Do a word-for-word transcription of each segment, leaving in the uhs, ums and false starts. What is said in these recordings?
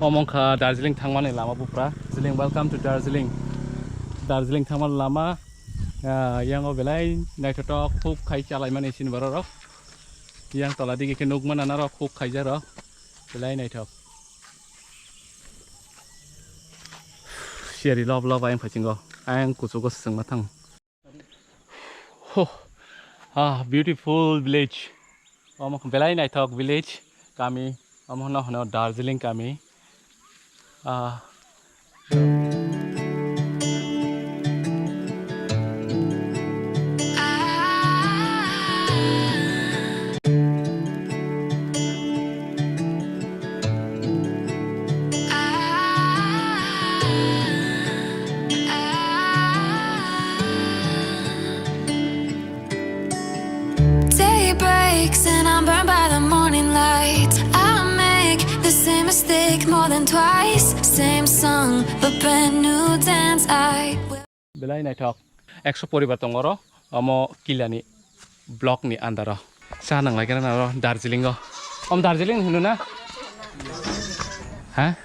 Omo wngkha Darjeeling thangmani lama bupra. Darjeeling, welcome to Darjeeling. Darjeeling thangmani lama, ah, yango belai naithotok huk khai chalaimani sini bororok. Yang tola digi khe nukmana narok huk khaijarok. Belai naithok. Siyari lob lob ayang phaichingo. Ayang kuchugo swchwngma thang. Ho, ah, beautiful village. Omo belai naithok village, kami. Omo hwnno hwno Darjeeling kami. Ah. Day breaks and I'm burned by the morning light. I make the same mistake more than twice. Same song, but brand new dance. I will Belai naithok. Ekso poribar tongo oro, omo Kilani block ni under o. Cha nang lai khe na oro Darjeeling o. Om Darjeeling hino na? Ha?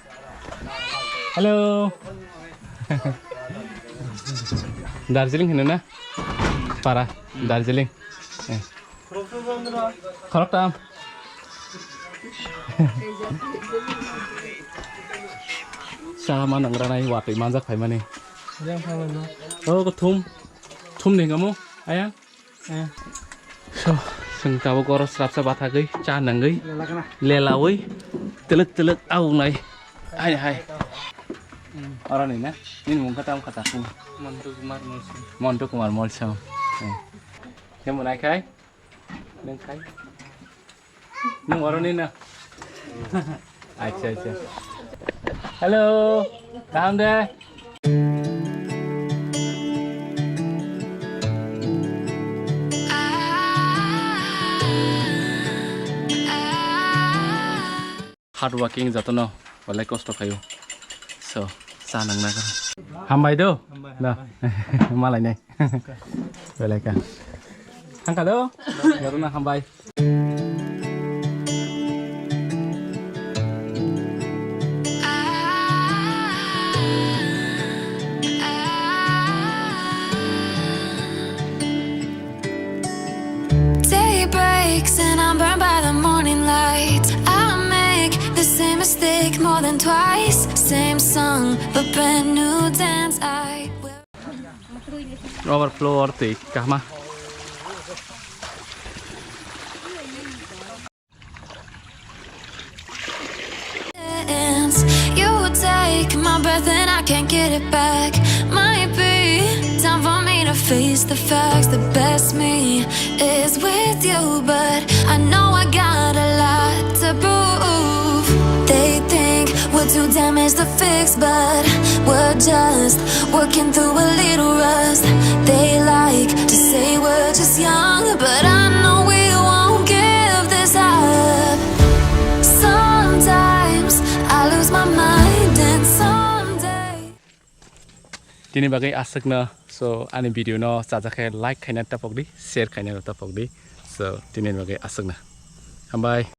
Hello. Darjeeling hino na? Para, Darjeeling. Eh. Khoroktham. Cha ma nang ranai watwi manjak phaimani. Yang phaimani. Oh, ko thum. Thum ni hinga mo, ayang? Eh. So, chwng tabuk oro srapsa bathagwi, cha nangwi, lelawi, twlwk twlwk awnai. Hai, hai. Hmm. Oro ni na? Nini mung kha tamo kha ta phung? Montu Kumar Molsom. Montu Kumar Molsom. Eh. Khe mwnai khai? Nwng khai? Nwng oro ni na? Acha, acha. Hello. Kaham de? Hard working jotono, belai kosto khaio. So, cha nangna kha. Hambai do? Hambai, da. Hambai. Malai nai. Belai kha. Hangka do? Jotono hambai. Day breaks and I'm burned by the morning light. I make the same mistake more than twice. Same song, but brand new dance. I will Overflow or twi kahma. You take my breath and I can't get it back. Might be time for me to face the facts. The best me is with you, but I know I got a lot to prove. They think we're too damaged to fix, but we're just working through a little rust. They like to say we're just young, but I know we won't give this up. Sometimes I lose my mind and someday. Tini bagwi aswkno, so ani video no chajak khe like khaina tapok di, share khaina tapok di, so tini bagwi aswkno. Hambai.